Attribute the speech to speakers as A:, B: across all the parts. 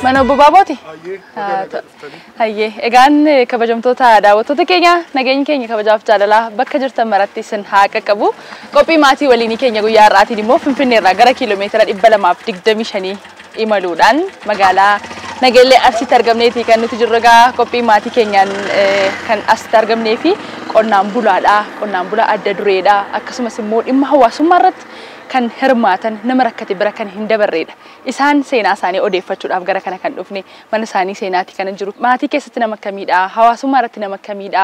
A: Mana obbo Baabooti? Hayyee, egaan kabajamtoota daawwattoota keenya, nageenyi keenya kabajaaf jaalalaa bakka jirtan maratti isin haa qaqqabu. Qophii maatii waliinii keenya guyyaa har'aatiin immoo Finfinneerraa gara kiiloomeetira 225 imaluudhaan magaalaa Nageellee Arsiitti argamneeti kan nuti jirru. Egaa qophii maatii keenyaan kan asitti argamnee fi qonnaan bulaadha. Qonnaan bulaa adda dureedha. Akkasumas immoo dhimma hawaasummaa irratti kan hirmaatan, nama rakkate bira kan hin dabarreedha. Isaan seenaa isaanii odeeffachuudhaaf gara kana kan dhufne, mana isaanii seenaati kan jiru. Maatii keessatti nama akkamiidha? Hawaasummaa irratti nama akkamiidha?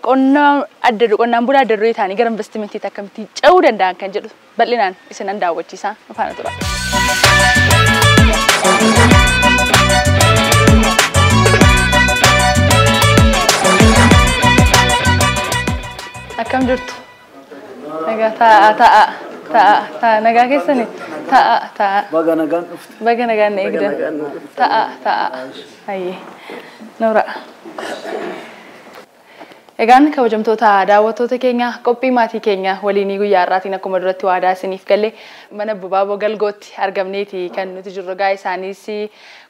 A: Qonna adda qonnaan bulaa adda duree ta'anii gara investimentiitti akkamitti ce'uu danda'an kan jedhu bal'inaan isinan daawwachiisa. Nu faana tura. Akkam jirtu? Nagaa, taa'aa taa'aa taa'aa taa'aa, nagaa keessani, taa'aa taa'aa.
B: Baga nagaan dhufte.
A: Baga nagaan na eegdan. Taa'aa taa'aa. Hayyee. Noora. Egaan kabajamtoota daawwattoota keenya, qophii maatii keenya waliinii guyyaa har'aatiin akkuma duratti waadaa isiniif galle mana Baaboo Galgootti argamneeti kan nuti jirru. Egaa isaanis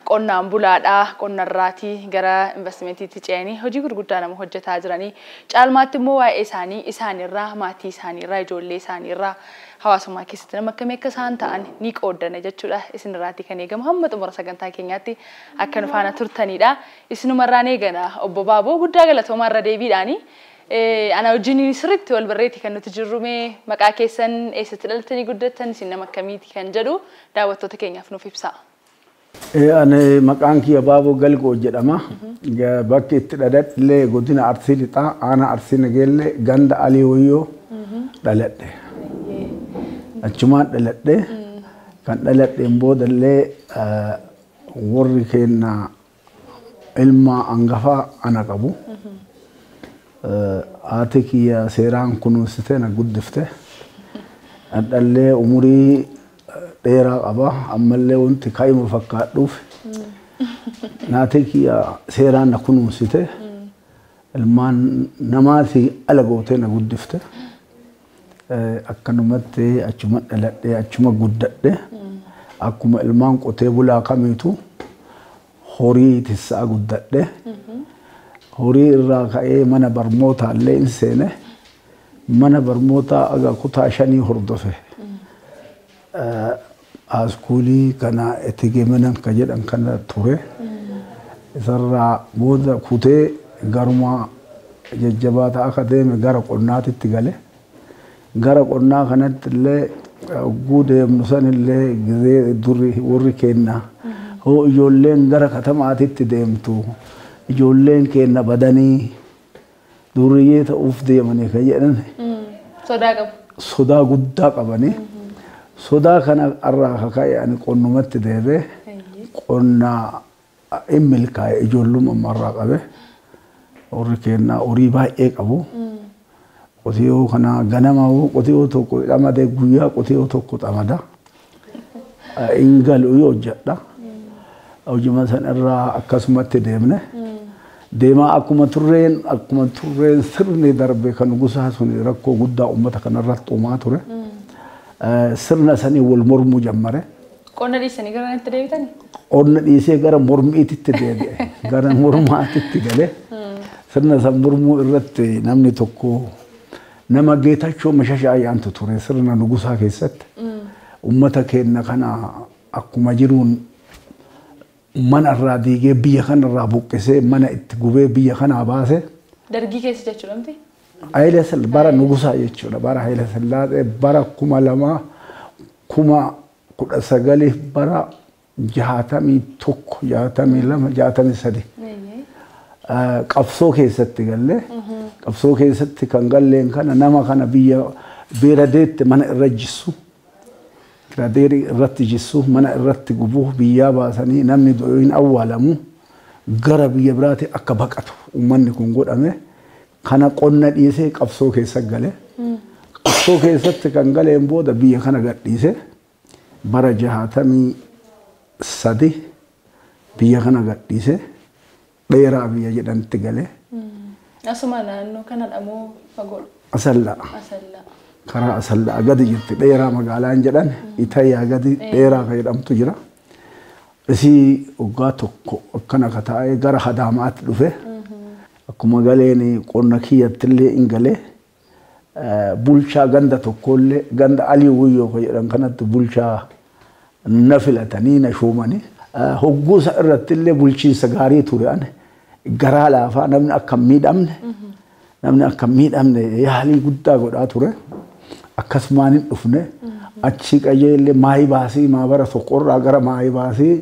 A: qonnaan bulaadha. Qonnarraatii gara investimentiitti ce'anii hojii gurguddaa nama hojjetaa jiranii. Caalmaatti immoo waa'ee isaanii isaanirraa, maatii isaaniirraa, ijoollee isaaniirraa, hawaasummaa keessatti nama akkamii akka isaan ta'an ni qooddana jechuudha. Isinirraatii kan eegamu hamma xumura sagantaa keenyaatti akka nu faana turtanidha. Isinumarraan eegana. Obbo Baaboo, guddaa galatoomaa irra deebiidhaani. Ana wajjin sirriitti wal barreetti kan nuti jirru. Mee maqaa keessan, eessatti dhalatanii guddattan, isin nama akkamiiti kan jedhu daawwattoota keenyaaf nuuf ibsaa.
B: Ani maqaan kiyya Baaboo Galgoo jedhama. Bakki itti dhaladhe godina Arsii Lixaa, aanaa Arsii Nageellee, ganda Alii Wayyoo dhaladhe. Achumaan dhaladhe. Kan dhaladheen boodallee warri keenya ilma hangafaa ana qabu. Haati kiyya seeraan kunuunsitee na guddifte. Dhallee umurii dheeraa qaba. Ammallee wanti kaa'ima fakkaadhuuf. Haati kiyya seeraan na kunuunsite. Ilmaan namaatii ala gootee na guddifte. Akkanumatti achuma dhaladhee achuma guddadhe. Akkuma ilmaan qotee bulaa kamiitu horii tissaa guddadhe. Horii irraa ka'ee mana barnootaa illee hin seene. Mana barnootaa aga kutaa 5 hordofe. Askuulii kana Etegemanan ka jedhan kana ture. Isarraa booda kutee garuma jajjabaataa akka deeme gara qonnaatitti gale. Gara qonnaa kanatti illee hogguu deemnu san illee gizee durri warri kenna. Hoo ijoolleen gara katamaatitti deemtu, ijoolleen kenna badanii duriyyee ta'uuf deemanii kan jedhan.
A: Sodaa qabu.
B: Sodaa guddaa qabanii. Sodaa kana irraa kaka'e ani qonnumatti deebee qonnaa hin milkaa'e ijoolluma ammarraa qabe. Warri kennaa horii baay'ee qabu. Qotiyoo kana ganama qotiyoo tokko xamadee guyyaa qotiyoo tokko xamada. Hin galu, yoo hojjedha. Hojii san irraa akkasumatti deemne. Deemaa akkuma turreen sirni darbe kan gosaa sun rakkoo guddaa uummata kanarratti uumaa ture. Sirna sanii wal mormuu jammare.
A: Qonna dhiisanii gara kanatti deebitanii?
B: Qonna dhiisee gara mormiititti deebi'e. Gara mormaatitti galee. Sirna san mormuu irratti namni tokko nama Geetachoo Mashashaa Ayyaantu ture sirna nugusaa keessatti. Uummata keenya kana akkuma jiruun mana irraa diigee, biyya kanarraa buqqisee, mana itti gubee biyya kanaa baase.
A: Dargii keessa jechuudha miti?
B: Haayile bara nugusaa jechuudha. Bara Haayile Sillaasee, bara 2000, 19 bara 61, 62, 63. Qabsoo keessatti gallee, qabsoo keessatti kan galleen kana nama kana biyya beeradeetti mana irra jissu, kiradeerii irratti jissu, mana irratti gubuu, biyyaa baasanii namni du'e hin awwaalamu, gara biyya biraatti akka baqatu uummanni kun godhame. Kana qonna dhiisee qabsoo keessa gale. Qabsoo keessatti kan galeen booda biyya kana gadhiise, bara 63 biyya kana gadhiise, Dheeraa biyya jedhamtti gale.
A: Asuma naannoo kanadha moo fagoodha?
B: Asallaa.
A: Asallaa.
B: Karaa Asallaa gadi jirti Dheeraa magaalaan jedhan, Itayyaa gadi Dheeraa kan jedhamtu jira. Isii waggaa tokko akkana ka taa'ee gara Hadaamaatti dhufe. Akkuma galeen qonna kiyyattillee hin galee bulchaa ganda tokkollee ganda Alii Wuyyoo kan jedhan kanatti bulchaa na filatanii na shuumanii. Hogguusa irrattillee bulchiinsa gaarii ture ani garaa laafaa namni akka hin miidhamne namni akka hin miidhamne yaalii guddaa godhaa ture. Akkasumaan hin dhufne achi qajeellee maayii baasii maabara tokkorraa gara maayii baasii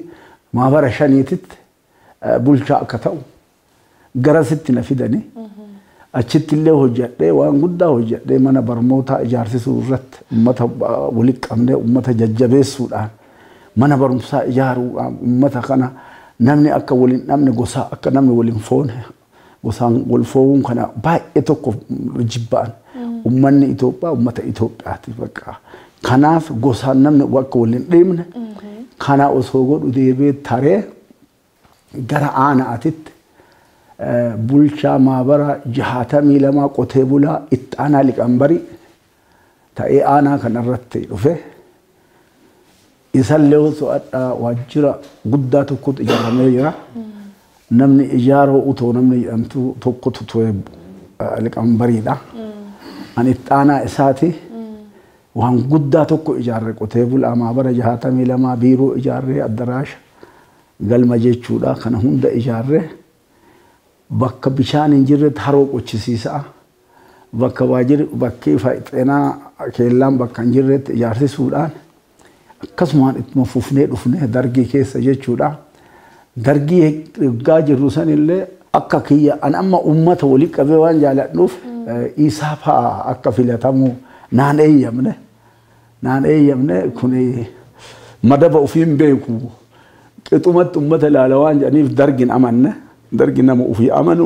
B: maabara shaniititti bulchaa akka ta'u garasitti na fidanii achitti illee hojjedhee waan guddaa hojjedhee mana barnootaa ijaarsisuu irratti uummata walitti qabnee uummata jajjabeessuudhaan mana barumsaa ijaaruudhaan uummata kana namni akka waliin dhabne gosaa akka namni waliin foone gosaan wal foowuun kana baay'ee tokko jibba'an. Uummanni Itoophiyaa uummata Itoophiyaati bakka. Kanaaf gosaan namni akka waliin dhiibne kana osoo godhu deebi'ee taree gara aanaatitti bulchaa maabara 62 qotee bulaa itti aanaa liqambarii ta'ee aanaa kanarratti dhufe. Isallee osoo addaa waajjira guddaa tokkotu ijaaramee jira. Namni ijaaroo utoo namni jedhamtu tokkotu ture liqambariidha. Ani itti aanaa isaati waan guddaa tokko ijaarre qotee bulaa maabara 62 biiroo ijaarree addaraasha galma jechuudha kana hunda ijaarre bakka bishaan hin jirretti haroo qochisiisaa bakka waajjirri bakkee xeenaa keellaan bakka hin jirretti ijaarsisuudhaan akkasumaan ittuma fufnee dhufne dargii keessa jechuudha. Dargii eeggaa jirru sanillee akka kiyya an amma uummata walii qabee waan jaaladhuuf isaa fa'aa akka filatamu naan eeyyamne kun madaba ofiin beeku qixumatti uummata ilaala waan jedhaniif dargin amanne dargi nama ofii amanu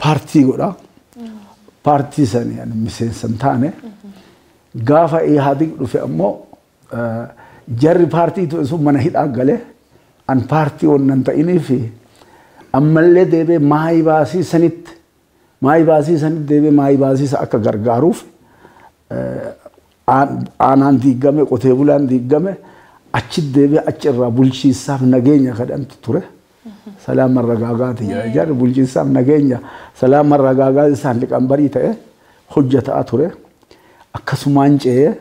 B: paartii godha. Paartii sani miseensa hin taane gaafa Ihaadig dhufe ammoo jarri paartii ture sun mana hidhaa galee an paartii wannan ta'iniif ammallee deebee maayii baasii sanitti deebee maayii baasii akka gargaaruuf aanaan diigame qotee bulaan diigame achi deebee achi irraa bulchiinsaaf nageenya kadhantu ture. Salaam marragaagaati jedha jarri bulchiinsaaf nageenya salaam marragaagaa isaan liqambarii ta'e hojjetaa ture. Akkasumaan ce'ee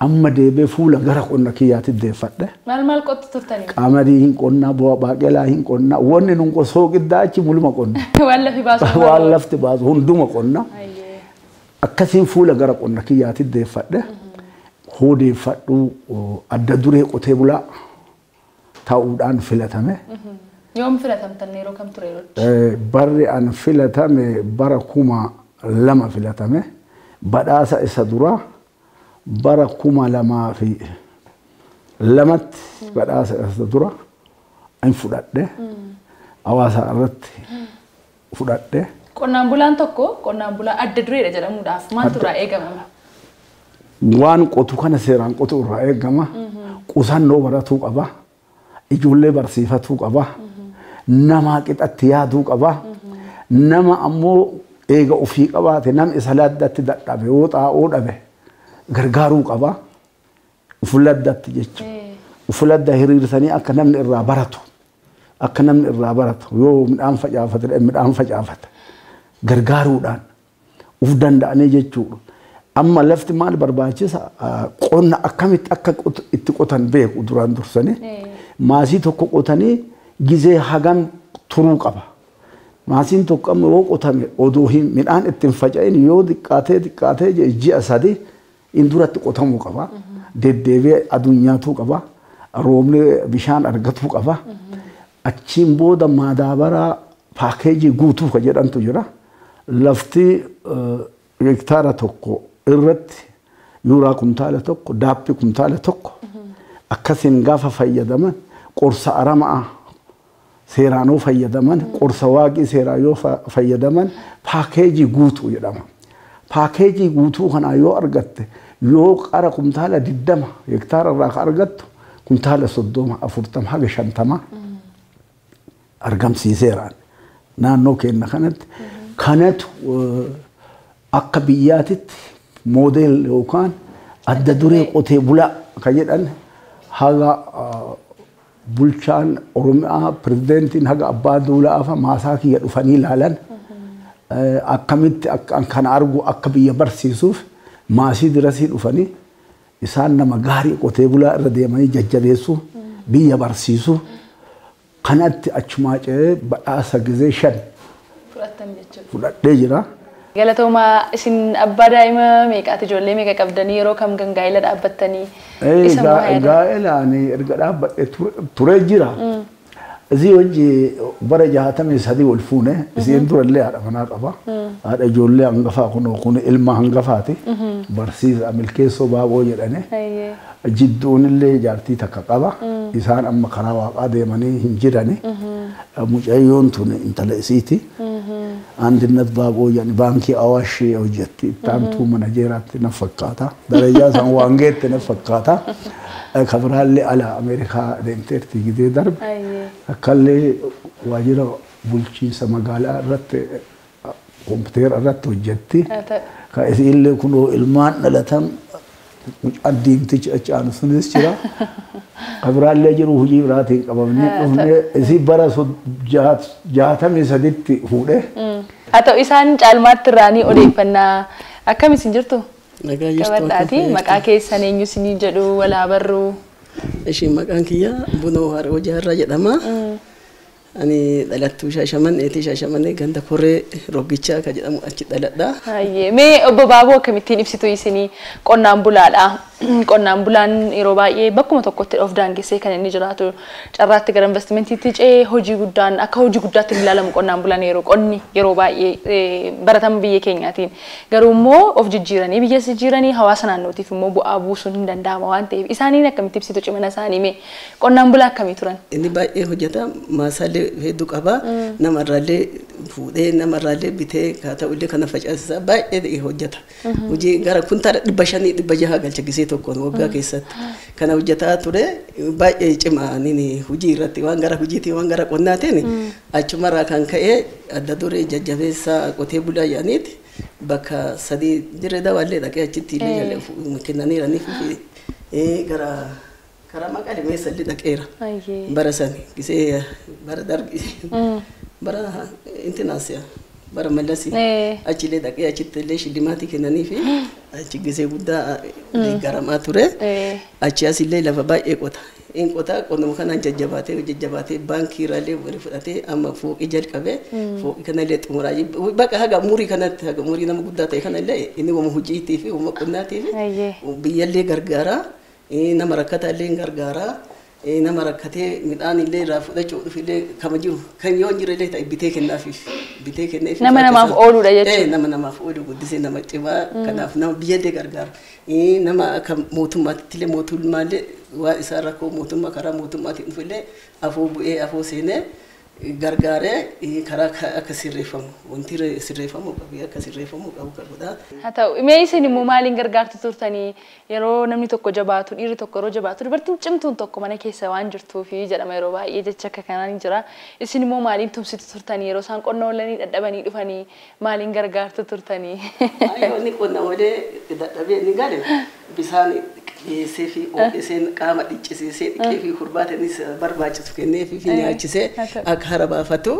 B: amma deebee fuula gara qonna kiyyaatti deeffadhe.
A: Maal maal qottu turtanii?
B: Qamadii hin qonnaa, baaqelaa hin qonnaa, wanni nun qosoo qiddaa achi muluma qonna.
A: Waan lafti baasu.
B: Waan lafti baasu hunduma qonna. Akkasiin fuula gara qonna kiyyaatti deeffadhe. Hoodeeffadhu adda duree qotee bulaa ta'uudhaan filatame.
A: Yoom filatamtan yeroo kam ture yeroo?
B: Barri an filatame bara 2000 filatame. Badhaasa isa duraa bara 2002tti badhaasa isa dura hin fudhadhe. Hawaasa irratti fudhadhe.
A: Qonnaan bulaan tokko qonnaan bulaa adda dureedha jedhamuudhaaf maaltu irraa eegama?
B: Waan qotu kana seeraan qotu irraa eegama. Qusannoo baratuu qaba. Ijoollee barsiifatuu qaba. Nama qixatti yaaduu qaba. Nama ammoo eega ofii qabaate nam isa laddatti dadhabe yoo xaa'oo dhabe gargaaruu qaba. Uf laddatti jechuudha. Uf ladda hiriirsanii akka namni irraa baratu. Akka namni irraa baratu yoo midhaan facaafate midhaan facaafata. Gargaaruudhaan uf danda'anii jechuudha. Amma lafti maal barbaachisa qonna akkamitti akka itti qotan beeku duraan dursanii maasii tokko qotanii gizee hagam turuu qaba. Maasiin tokko amma yoo qotame odoo hin midhaan ittiin faca'in yoo xiqqaatee xiqqaatee ji'a 3 in duratti qotamuu qaba. Deddeebi'ee aduun nyaatuu qaba. Roobni bishaan argatuu qaba. Achiin booda maadaabaraa paakeejii guutuu ka jedhantu jira. Lafti hektaara tokko irratti yuuraa kumtaala tokko daappii kumtaala tokko akkasiin gaafa fayyadaman qorsa aramaa seeraan yoo fayyadaman qorsa waaqii seeraan yoo fayyadaman paakeejii guutuu jedhama. Paakeejii guutuu kanaa yoo argatte yoo qara kumtaala 20 hektaara irraa ka argattu kumtaala 30 40 haga 50 argamsiiseeraan naannoo keenya kanatti kanatu akka biyyaatitti moodel yookaan adda duree qotee bulaa ka jedhan haga Bulchaan Oromiyaa pirezidentiin haga abbaa duulaa fa maasaa kiyya dhufanii ilaalan akkamitti kana argu akka biyya barsiisuuf maasii dirasii dhufanii isaan nama gaarii qotee bulaa irra deemanii jajjabeessu biyya barsiisu kanatti achumaa ce'ee badhaasa gizee 5 fudhadhee jira.
A: Galatoomaa isin abbaa daa'ima meeqaati ijoollee meeqa qabdanii yeroo kam gaa'ela dhaabbattanii?
B: Gaa'ela ani erga dhaabbadhe turee jira. Isii wajji bara 63 wal fuune isiin durallee haadha manaa qaba. Haadha ijoollee hangafaa kun ilma hangafaati. Barsiisa Milkeessoo Baaboo jedhani. Jidduunillee jaartii takka qaba. Isaan amma karaa waaqaa deemanii hin jirani. Mucayyoon tun intala isiiti. Andinnat Baaboo jedhani baankii Awaash hojjetti. Ittaantuu manajeeraatti na fakkaata. Darajaa isaan waan geette na fakkaata. Kabiraallee ala Ameerikaa deemteerti gidee darbe. Akkallee waajjira bulchiinsa magaalaa irratti kompiitara irratti hojjetti. Ka isiillee kunoo ilmaan dhalatan mucaan diimtichi achi aanu sunis jira. Kabiraallee jiru hojii biraatiin qabamnee dhufnee isii bara 63tti fuudhee.
A: Haa ta'u isaan caalmaatti irraanii odeeffannaa akkam isin jirtu?
C: Nagaa jirtu.
A: Qabadhaati maqaa keessan eenyu isinii jedhu walaa barruu.
C: Isheen maqaan kiyya Bunoo Haroo Jaarraa jedhama. Ani dhalattuu Shaashamanneeti. Shaashamannee ganda Koree Roggichaa kan jedhamu achi dhaladha.
A: Mee obbo Baaboo akkamittiin ibsitu isinii qonnaan bulaadha. Qonnaan bulaan yeroo baay'ee bakkuma tokkotti of daangessee kan inni jiraatu carraatti gara investimentiitti ce'ee hojii guddaan akka hojii guddaatti hin ilaalamu qonnaan bulaan yeroo qonni yeroo baay'ee baratama biyya keenyaatiin. Garuu immoo of jijjiiranii biyya jijjiiranii hawaasa naannootiif immoo bu'aa buusuun hin danda'ama waan ta'eef isaaniin akkamitti ibsitu cimina isaanii mee qonnaan bulaa akkamii turan?
C: Inni baay'ee hojjeta maasaalee hedduu qaba namarraallee fuudhee namarraallee bitee haa ta'ullee kana facaasisaa baay'ee hojjeta. Hojii gara kuntaala 500 600 galcha gisee tokkoon waggaa keessatti kana hojjetaa ture baay'ee cimaa nini hojii irratti waan gara hojiitiin waan gara qonnaatiin achumarraa kan ka'e adda duree jajjabeessaa qotee bulaa jedhaniiti bakka 3 dirree dawaallee dhaqee achitti illee kennaniiranii fi gara karaa maqaa meessallee dhaqeera bara sani gisee bara dargi bara intinaasiyaa bara Mallasii achillee dhaqee achitti illee shillimaatii kennanii fi achi gisee guddaa deeggaramaa ture achi asillee lafa baay'ee qota. Inni qota qonnuma kanaan jajjabaatee baankii irraallee walii fudhatee amma fooqii jalqabee fooqii kanallee xumuraa bakka haga umurii kanatti haga umurii nama guddaa ta'e kanallee inni wama hojiitii fi wama qonnaatii fi biyyallee gargaaraa nama rakkataallee gargaaraa. Nama rakkatee midhaan illee irraa fudhachuu dhufillee kama jiru kan yoo hin jirre illee ta'e bitee kennaafiif bitee kenneef.
A: Nama namaaf ooluudha jechuudha.
C: Nama namaaf oolu guddisee nama cimaa kanaaf nama biyyallee gargaara. Nama akka mootummaatti illee mootummaallee waan isaan rakkoo mootummaa karaa mootummaatiin dhufillee afoo bu'ee afoo seenee gargaaree karaa akka sirreeffamu wanti sirreeffamu qabu akka sirreeffamu qabu qabudha.
A: Haa ta'u mee isin immoo maaliin gargaartu turtanii yeroo namni tokko jabaatu dhiirri tokko yeroo jabaatu dubartiin cimtuun tokko mana keessa waan jirtuufi jedhama yeroo baay'ee jecha akka kanaan jira. Isin immoo maaliin tumsitu turtanii yeroo isaan qonna oolanii dadhabanii dhufanii maaliin gargaartu turtanii?
C: Ayyoo inni qonna oolee dadhabee inni gale bishaan dhiyeessee fi ho'iseen qaama dhiccisiisee dhiqee fi hurbaatanis barbaachisu kennee fi nyaachisee akka hara baafatu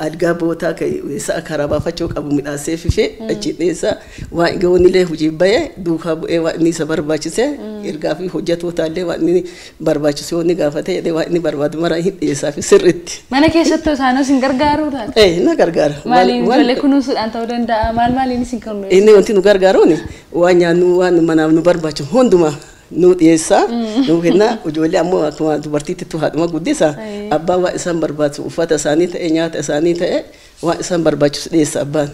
C: algaa bootaa isa akka hara baafachuu qabu midhaasee fi achi dhiyeessa waan gahoonillee hojii bahee duukaa bu'ee waan inni isa barbaachise ergaa fi hojjettootallee waan inni barbaachisu yoo inni gaafate jedhee waan inni barbaadu mara hin dhiyeessaa fi sirriitti.
A: Mana keessattuu isaanis hin gargaaruu taate?
C: Ee na gargaara.
A: Maaliin ijoollee kunuunsuudhaan ta'uu danda'a maal maaliin isin kunuunsu?
C: Inni wanti nu gargaaruun waan nyaannu waan manaaf nu barbaachisu hundumaa nu dhiyeessa nu kenna ijoollee ammoo akkuma dubartiitti haadhuma guddisa abbaan waan isaan barbaachisu uffata isaanii ta'e nyaata isaanii ta'e waan isaan barbaachisu dhiyeessa abbaan.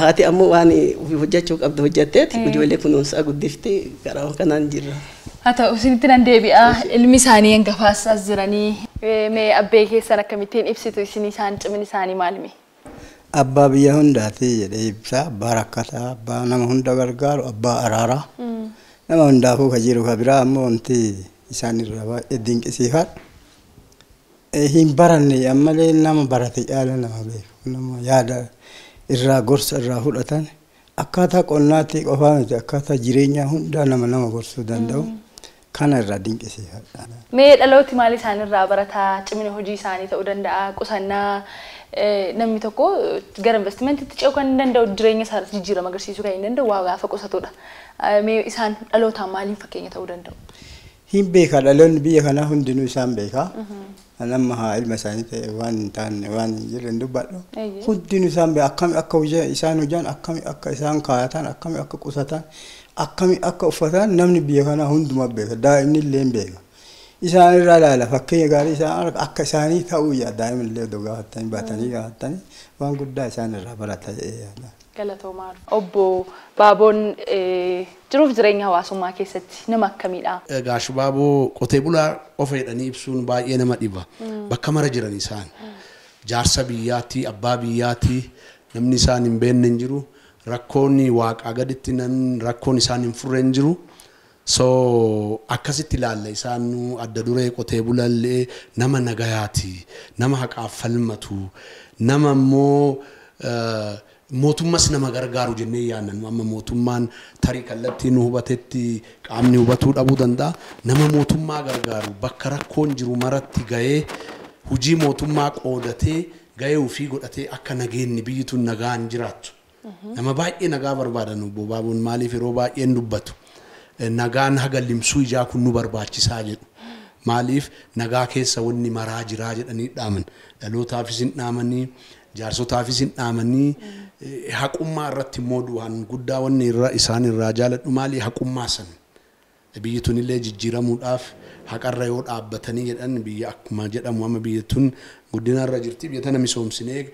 C: Haati ammoo waan ofii hojjechuu qabdu hojjetteeti ijoollee kunuunsaa guddifti karaa kanaan jirra.
A: Haa ta'u isinitti nan deebi'a ilmi isaanii hangafaas as jiranii mee abbee keessan akkamittiin ibsitu isin isaan cimini isaanii maalimi?
D: Abbaa biyya hundaati jedhee ibsa abbaa rakkataa abbaa nama hunda gargaaru abbaa araaraa. Nama hundaafuu ka jiru ka biraa ammoo wanti isaan irraa baay'ee dinqisiifadhu. Hin baranne ammallee nama barate caala nama beeku nama yaada irraa gorsa irraa fudhatan akkaataa qonnaatti qofaa miti akkaataa jireenyaa hundaa nama nama gorsuu danda'u. Kana irraa dinqisiifadha.
A: Mee dhalooti maal isaan irraa barataa cimina hojii isaanii ta'uu danda'a qusannaa namni tokko gara investimentiitti ce'uu kan danda'u jireenya isaa jijjiirama agarsiisuu kan danda'u waa gaafa qusatudha. Mee isaan dhalootaan maaliin fakkeenya ta'uu danda'u?
D: Hin beeka dhaloonni biyya kanaa hundinuu isaan beeka. Nama haa ilma isaanii ta'e waan hin taane waan hin jirre hin dubbadhu. Hundinuu isaan beeka akkami akka hojii isaan hojjan akkami akka isaan kaayatan akkami akka qusatan akkami akka uffatan namni biyya kanaa hundumaa beeka daa'imni illee hin beeka. Isaan irraa ilaala fakkeenya gaarii isaan akka isaanii ta'uu yaa daa'imni illee odoo gaafatanii baatanii gaafatanii waan guddaa isaan irraa barata jedhee yaada.
A: Galatoomaa. Obbo Baaboon jiruuf jireenya hawaasummaa keessatti nama akkamiidha?
E: Gaash Baaboo qotee bulaa qofa jedhanii ibsuun baay'ee nama dhiba. Bakka mara jiran isaan. Jaarsa biyyaati, abbaa biyyaati, namni isaan hin beekne hin jiru. Rakkoon waaqaa gaditti namni rakkoon isaan hin furre hin jiru. So akkasitti ilaalla isaan adda duree qotee bulallee nama nagayaati, nama haqaaf falmatu, nama immoo mootummas nama gargaaru jennee yaadna. Amma mootummaan tarii kallattii nu hubatetti qaamni hubatuu dhabuu danda'a. Nama mootummaa gargaaru bakka rakkoon jiru maratti ga'ee hojii mootummaa qoodatee ga'ee ofii godhatee akka nageenyi biyyi tun nagaan jiraattu. Nama baay'ee nagaa barbaadan obbo Baaboon maaliif yeroo baay'een dubbatu. Nagaan haga limsuu ijaa kun nu barbaachisaa jedhu. Maaliif nagaa keessa wanni maraa jiraa jedhanii dhaaman. Dhalootaafis hin dhaamanii, jaarsotaafis hin dhaamanii, haqummaa irratti immoo du'an guddaa wanni irra isaan irraa jaaladhu maali haqummaa san. Biyyi tun illee jijjiiramuudhaaf haqarra yoo dhaabbatanii jedhan biyya akkuma jedhamu amma biyyi tun guddina irra jirti biyya tana misoomsinee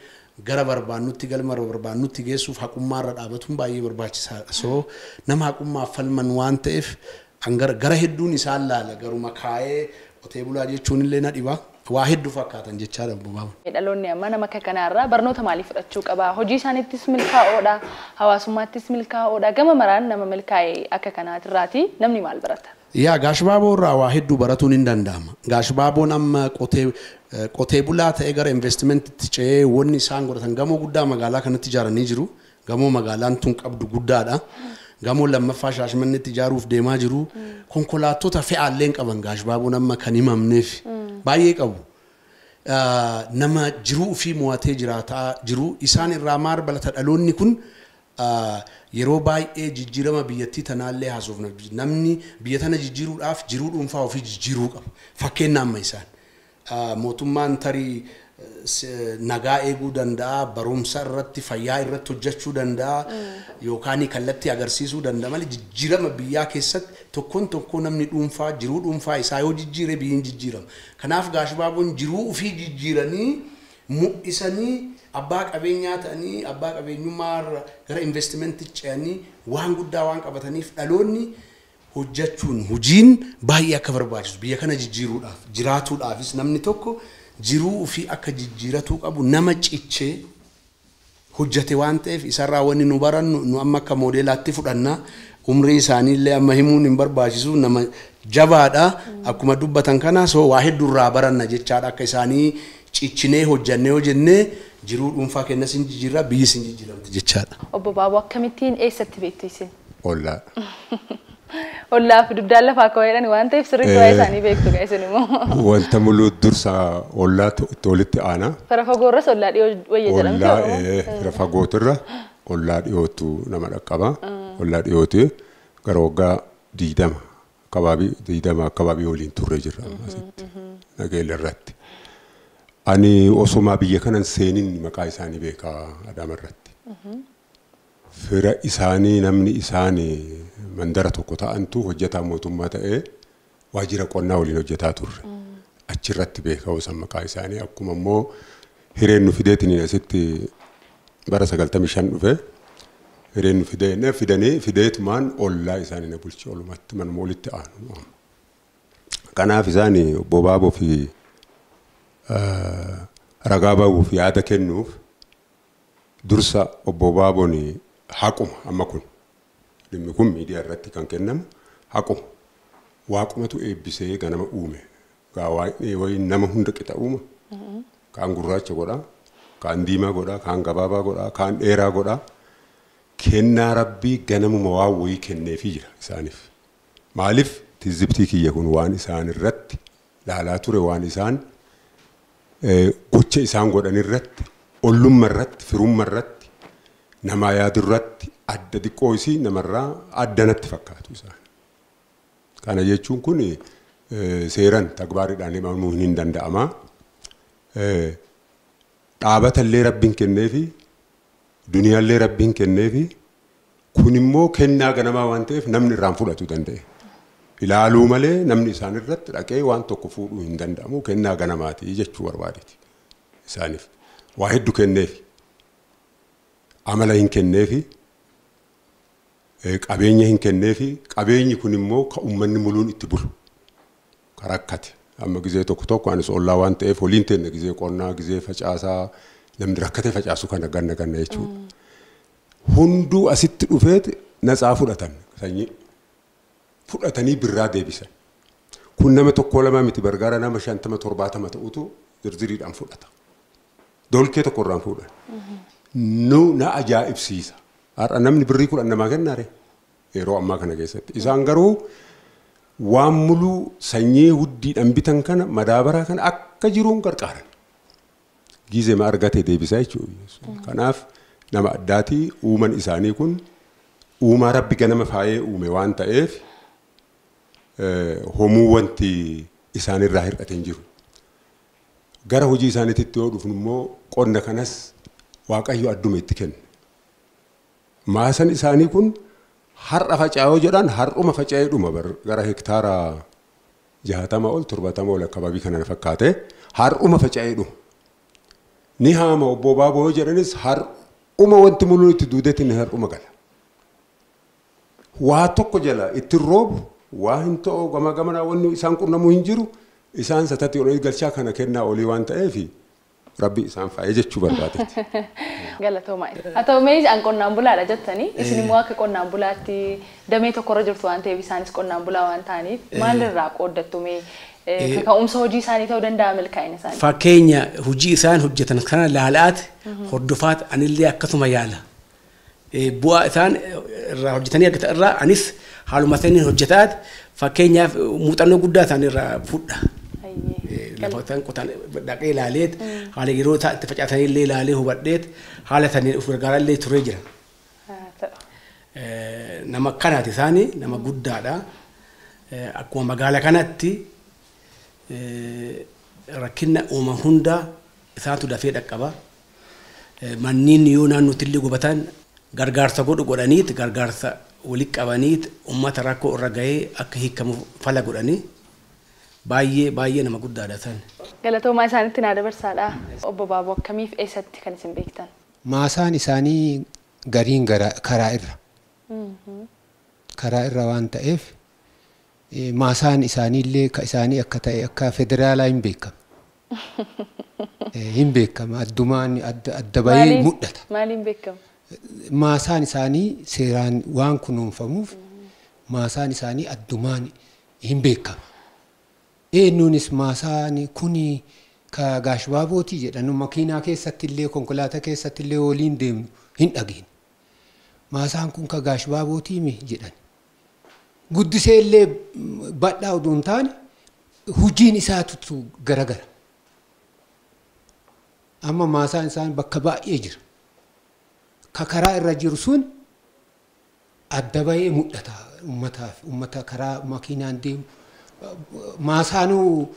E: gara barbaannutti galma barbaannutti geessuuf haqummaa irra dhaabatuun baay'ee barbaachisaadha. So nama haqummaaf falman waan ta'eef gara hedduun isaan laala garuma kaayee qotee bulaa jechuun illee na dhiba. Waa hedduu fakkaatan jechaadha obbo Baaboon.
A: Dhaloonni amma nama akka kanaarraa barnoota maalii fudhachuu qaba? Hojii isaaniittis milkaa'oodha, hawaasummaattis milkaa'oodha. Gama maraan nama milkaa'e akka kanaatirraati namni maal barata?
E: Yaa Gaash Baaboo irraa waa hedduu baratuun hin danda'ama. Gaash Baaboon amma qotee bulaa ta'ee gara investimentiitti ce'ee wanni isaan godhatan gamoo guddaa magaalaa kanatti ijaaranii jiru. Gamoo magaalaan tun qabdu guddaadha. Gamoo lammaffaa Shaashimanneetti ijaaruuf deemaa jiru. Konkolaattota fe'aallee hin qaban Gaash Baaboon amma kan himamneef baay'ee qabu. Nama jiruu ofii mo'atee jiraataa jiru isaan irraa maal barata dhaloonni kun yeroo baay'ee jijjiirama biyyattii tanaallee haasofna. Namni biyya tana jijjiiruudhaaf jiruu dhuunfaa ofii jijjiiruu qaba. Fakkeenya amma isaan. Mootummaan tarii nagaa eeguu danda'a, barumsa irratti, fayyaa irratti hojjechuu danda'a, yookaan kallattii agarsiisuu danda'a malee jijjiirama biyyaa keessatti tokkoon tokkoo namni dhuunfaa jiruu dhuunfaa isaa yoo jijjiire biyyiin jijjiirama. Kanaaf Gaash Baaboon jiruu ofii jijjiiranii mul'isanii abbaa qabeenyaa ta'anii abbaa qabeenyummaa gara investimentiitti ce'anii waan guddaa waan qabataniif dhaloonni hojjechuun hojiin baay'ee akka barbaachisu biyya kana jijjiiruudhaaf jiraatuudhaafis namni tokko jiruu ofii akka jijjiiratuu qabu nama cichee hojjete waan ta'eef isarraa wanni nu barannu nu amma akka moodeelaatti fudhanna. Umrii isaanii illee amma himuun hin barbaachisu nama jabaadha akkuma dubbatan kana so waa hedduu irraa baranna jechaadha akka isaanii cichinee hojjannee hojjennee jiruu dhuunfaa kennas hin jijjiirra biyyis hin jijjiiramti jechaadha.
A: Obbo Baaboo akkamittiin eessatti beektu isin?
F: Ollaa.
A: Ollaa fi dugdaan lafaa akka jedhan waan ta'eef sirriitti waa'ee isaanii beektu gaa isin immoo.
F: Wanta muluu dursa ollaa walitti aana.
A: Fira fagoorras ollaa dhiyoo wayya jedhamti.
F: Ollaa fira fagootirra ollaa dhiyootu nama dhaqqaba. Ollaa dhiyooti gara waggaa 20 akabaabii 20 akabaabii waliin turre jirra asitti nageenya irratti. Ani osuma biyya kanan seenin maqaa isaanii beekaa Adaama irratti. Fira isaanii namni isaanii mandara tokko ta'antu hojjetaa mootummaa ta'ee waajjira qonnaa waliin hojjetaa turre. Achirratti beekaa osoo maqaa isaanii akkuma immoo hireen nu fideetiin asitti bara 95 dhufe hireen nu fidee fideetumaan ollaa isaanii na bulche olumatti manuma walitti aanu. Kanaaf isaanii obbo Baaboo fi ragaa bahuuf yaada kennuuf dursa obbo Baaboon haquma amma kun dhimmi kun miidiyaa irratti kan kennamu haquma waaqumatu eebbisee ganama uume gaa waa'ee nama hunda qixa uuma kaan gurraacha godha kaan diimaa godha kaan gabaabaa godha kaan dheeraa godha kennaa rabbii ganamuma waa wayii kenneefii jira isaaniif maaliif Tizibtii kiyya kun waan isaan irratti laalaa ture, waan isaan gocha isaan godhan irratti, ollummaa irratti, firummaa irratti, namaa yaadu irratti adda xiqqoo isii namarraa addanatti fakkaatu isaan. Kana jechuun kun seeran tagbaariidhaan himamuu hin danda'ama. Dhaabatallee rabbiin kenneefi, duniyaallee rabbiin kenneefi, kun immoo kennaa ganamaa waan ta'eef namni irraan fudhatu danda'e. Ilaaluu malee namni isaan irratti dhaqee waan tokko fuudhuu hin danda'amu, kennaa ganamaati jechuu barbaadeeti isaaniif. Waa hedduu kenneefi, amala hin kenneefi, qabeenya hin kenneefi, qabeenyi kun immoo ka uummanni muluun itti bulu ka rakkate. Amma gizee tokko tokko anis ollaa waan ta'eef waliin teenna gizee qonnaa, gizee facaasaa, namni rakkate facaasu kana ganna ganna jechuudha. Hunduu asitti dhufeet natsaa fudhatan, sanyii fudhatanii birraa deebisan. Kun nama tokko lama miti, gargaara nama 50 70 ta'utu zirziriidhaan fudhata. Dolkee tokko irraan fuudhan. Nu na ajaa'ibsiisa. Har'a namni birrii 10 namaa kennaare yeroo ammaa kana keessatti. Isaan garuu waan muluu sanyii huddiidhaan bitan kana madaabaraa kana akka jiruun gargaaran. Gizee ma argate deebisaa jechuudha. Kanaaf nama addaatii uuman isaanii kun uumaa rabbi ganama faayee uume waan ta'eef homuu wanti isaanirraa hir'ate hin jiru. Gara hojii isaaniitti yoo dhufnu immoo qonna kanas Waaqayyo adduma itti kenne. Maasan isaanii kun har'a faca'oo jedhan har'uma faca'ee dhuma gara hektaara 60 ol 70 ol akkababii kana fakkaate har'uma faca'ee dhuma. Ni haama obbo Baaboo jedhanis har'uma wanti muluun itti duudetti ni har'uma gala. Waa tokko jala itti roobu waa hin ta'u gama gamanaa wanni isaan qunnamuu hin jiru isaan satatti ol galchaa kana kennaa olii waan ta'eef rabbi isaan faayee jechuu barbaadetti.
A: Galatoomaa. Haa ta'u mee an qonnaan bulaadha jettanii isin immoo akka qonnaan bulaatti damee tokkorra jirtu waan ta'eef isaanis qonnaan bulaa waan ta'aniif maalirraa qooddattu mee kaka'umsa hojii isaanii ta'uu danda'a milkaa'ina isaanii?
G: Fakkeenya hojii isaan hojjetan kana laalaat hordofaat anillee akkasuma yaala. Bu'aa isaan irraa hojjetanii argatan irraa anis haaluma isaanii hojjetaat fakkeenyaaf muuxannoo guddaa isaan irraa fudha. Lafa isaan qotan dhaqee ilaaleet haala yeroo isaa itti facaasanii illee ilaalee hubadheet haala isaanii of gargaaraa illee turee jira. Nama akkanaati isaanii nama guddaadha. Akkuma magaala kanatti rakkina uuman hunda isaantu dafee dhaqqaba. Manneen yoo naannootti illee gubatan gargaarsa godhu godhaniit gargaarsa walitti qabaniit uummata rakkoo irra gahee akka hiikamu fala godhanii baay'ee baay'ee nama guddaadha isaan.
A: Galatoomaa isaanitti naa dabarsaadha. Obbo Baaboo akkamiif eessatti kan isin beektan?
H: Maasaan isaanii gariin karaa irra. Karaa irra waan ta'eef maasaan isaanii illee isaanii akka ta'e akka federaalaa hin beekamu. Hin beekama addumaan adda bahee mul'ata.
A: Maaliin beekama?
H: Maasaan isaanii seeraan waan kunuunfamuuf maasaan isaanii addumaan hin beekama. Eenyuunis maasaan kuni ka gaashbaabootii jedhan makiinaa keessatti illee konkolaataa keessatti illee waliin deemnu hin dhageenye. Maasaan kun ka gaashbaabootii mi jedhan. Guddisee illee badhaa oduu hin taane hojiin isaatu garagara. Amma maasaan isaan bakka baay'ee jira. Ka karaa irra jiru sun adda bahee mul'ata uummataaf uummata karaa makiinaan deemu. Maasaanuu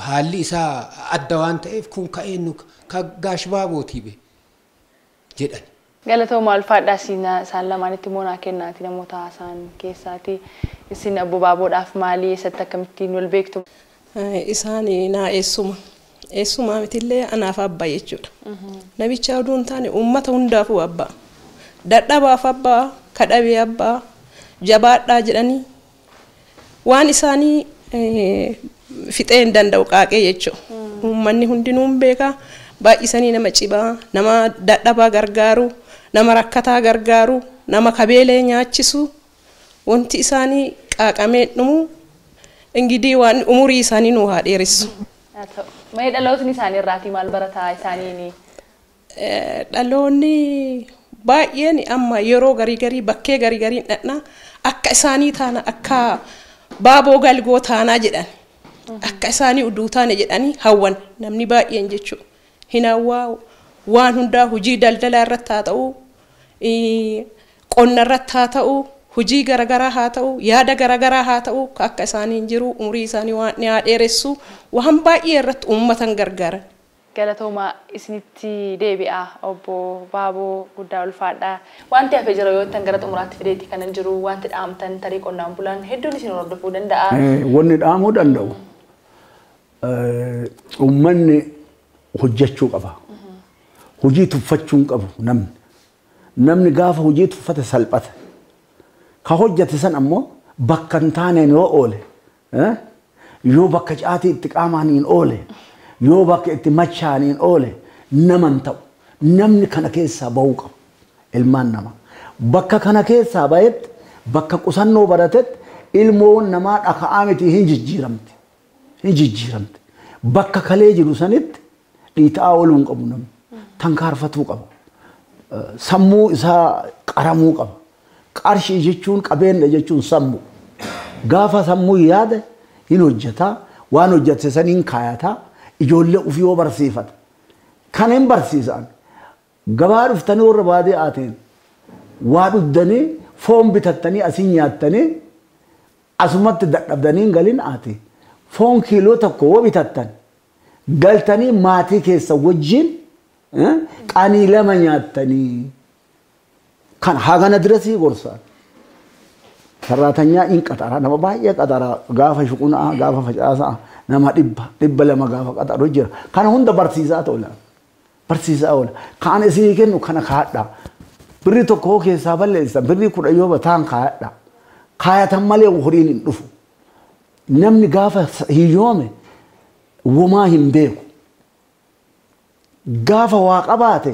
H: haalli isaa adda waan ta'eef kun ka eenyu ka gaashbaabootii be jedhan.
A: Galatoomaa ulfaadhaa isaan lamaanitti immoo naa kennaati namoota haasa'an keessaati. Isin obbo Baaboodhaaf maalii eessatti akkamittiin wal beektu?
I: Isaan naa eessuma. Eessumaa mitillee anaaf abbaa jechuudha. Namicha oduu hin taane uummata hundaafuu abbaa. Dadhabaaf abbaa, kadhabee abbaa, jabaadhaa jedhanii waan isaanii fixee hin danda'u qaaqee jechuudha. Uummanni hundinuu hin beekaa. Baay'isanii nama cibaa, nama dadhabaa gargaaru, nama rakkataa gargaaru, nama kabeelee nyaachisu wanti isaanii qaaqamee dhumu ingidii waan umurii isaanii nu haa dheeressu.
A: Mee dhalootni isaanii irraatii maal barataa isaaniini?
I: Dhaloonni baay'een amma yeroo garii garii bakkee garii gariin dhaqna akka isaanii taana akka Baaboo Galgoo taanaa jedhan. Akka isaanii uduu taane jedhanii hawwan namni baay'een jechuudha. Hin hawwaa waan hundaa hojii daldalaa irratti haa ta'u, qonna irratti haa ta'u, hojii garaagaraa haa ta'u, yaada garaagaraa haa ta'u, akka isaanii hin jiru umurii isaanii waan ni haa dheeressu waan baay'ee irratti uummatan gargaaran.
A: Galatooma isinitti deebi'a obbo Baaboo guddaa ulfaadha. Wanti hafee jira yoo ta'an gara xumuraatti fideetti kanan jiru wanti dhaamtan tarii qonnaan bulaan hedduun isin hordofuu danda'a.
B: Wanni dhaamuu danda'u uummanni hojjechuu qaba. Hojii tuffachuu hin qabu namni. Namni gaafa hojii tuffate salphata. Ka hojjete san ammoo bakka hin taaneen yoo oole yoo bakka caatii itti qaamaan hin oole yoo bakka itti machaan hin oole nama hin ta'u. Namni kana keessaa bahuu qaba. Ilmaan namaa. Bakka kana keessaa bahetti bakka qusannoo baratetti ilmoon namaa dhaka'aa miti hin jijjiiramti. Hin jijjiiramti. Bakka kalee jiru sanitti dhiita'aa ooluu hin qabu namni. Tankaarfatuu qaba. Sammuu isaa qaramuu qaba. Qarshii jechuun qabeenya jechuun sammuu. Gaafa sammuu yaade hin hojjetaa, waan hojjete san hin kaayataa, ijoollee ofii yoo barsiifata. Kana hin barsiisan. Gabaa dhuftanii warra baadiyyaa ta'een waa dhuddanii foon bitattanii asiin nyaattanii asumatti dadhabdanii hin galin ati. Foon kiiloo tokko yoo bitattan galtanii maatii keessa wajjin qanii lama nyaattanii kan hagana dirasii gorsaan. Saraatanyaa in qaxara nama baay'ee qaxara gaafa shuqunaa gaafa facaasaa nama 200 gaafa qaxaru jira. Kana hunda barsiisaa oola. Barsiisaa oola. Kaan isinii kennu kana kaadha. Birri tokko keessaa balleessan birri 10 yoo bataan kaadha. Kaayatan malee horiin hin dhufu. Namni gaafa hiyyoome womaa hin beeku. Gaafa waa qabaate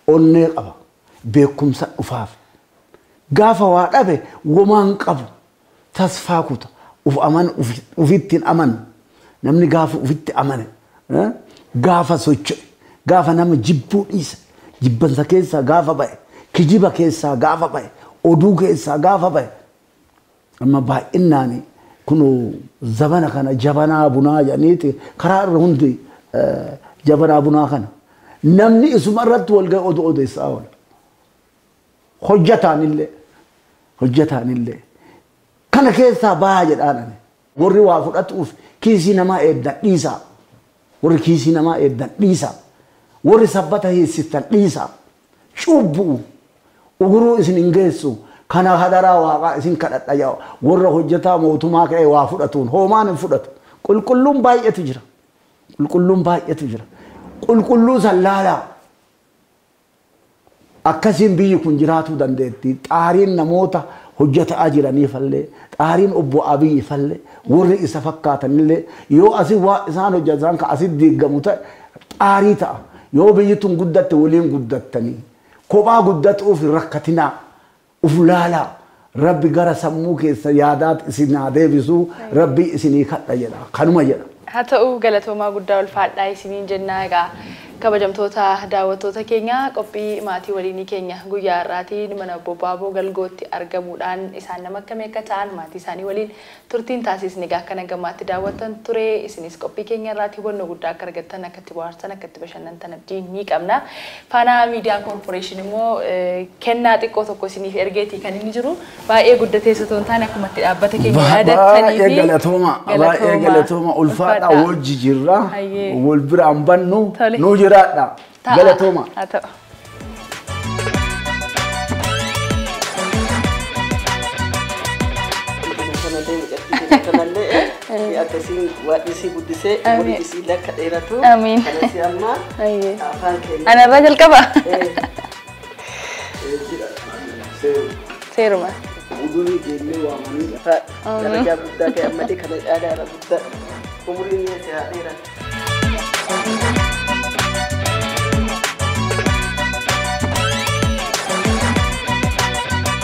B: onnee qaba. Beekumsa dhufaaf. Gaafa waa dhabe womaa hin qabu. Tasfaa kuta. Uf aman ufitti hin amanu. Namni gaafa ufitti amane gaafa socho'e gaafa nama jibbuu dhiisa. Jibbansa keessaa gaafa ba'e kijiba keessaa gaafa ba'e oduu keessaa gaafa ba'e. Amma baay'inaan kun zabana kana jabanaa bunaa jedhaniiti karaa irra hundi jabanaa bunaa kana. Namni isuma irratti wal ga'e oduu odeessaa oola. Hojjetaan illee kana keessaa bahaa jedhaan ani. Warri waa fudhatuuf kiisii namaa eeddan dhiisaa. Warri kiisii namaa eeddan dhiisaa. Warri sabbata hiissistan dhiisaa. Cubbuu uguruu isin hin geessu. Kana hadaraa waaqaa isin kadhadha yaa warra hojjetaa mootummaa ka'ee waa fudhatuun hoomaan hin fudhatu. Qulqulluun baay'eetu jira. Qulqulluun baay'eetu jira. Qulqulluu san laalaa. Akkasiin biyyi kun jiraatuu dandeetti. Xaariin namoota hojjetaa jiraniifallee, xaariin obbo Abiyyi fallee, warri isa fakkaatanillee yoo asii waa isaan hojjetan ka asii diigamu ta'e xaarii ta'a. Yoo biyyi tun guddatte waliin guddattanii kophaa guddatuuf hin rakkatinaa. Uf laalaa. Rabbi gara sammuu keessa yaadaat isin haa deebisuu Rabbi isinii kadha jedha. Kanuma jedha.
A: Haa ta'u galatoomaa guddaa ulfaadhaa isiniin jennaa egaa kabajamtoota daawwattoota keenya qophii maatii waliinii keenya guyyaa har'aatiin mana obbo Baaboo Galgootti argamuudhaan isaan nama akkamii akka ta'an maatii isaanii waliin turtiin taasisne egaa akkana gammaatti daawwattan ture isinis qophii keenya irraatti hubannoo guddaa akka argattan akka itti bohaartan akka itti bashannantan abdii ni qabna. Faanaa Miidiyaa Koorporeeshin immoo kennaa xiqqoo tokko isiniif ergeetii kan inni jiru baay'ee guddatee osoo hin taane akkuma itti dhaabbata keenya yaadattanii fi
B: Baay'ee galatooma baay'ee galatooma ulfaadha wajji jirra wal biraan bannu nu jiraadha galatooma.
A: Haa ta'u.
C: Kanallee akkasiin waan isii guddisee umurii isii lakka dheeratu.
A: Amiin.
C: Kanasi amma afaan keenya.
A: Anarraa jalqaba. Seeruma.
B: Udurii jennee waamanii.
C: Darajaa guddaa ta'e ammallee kana caalaa guddaa umuriin si haa dheeratu.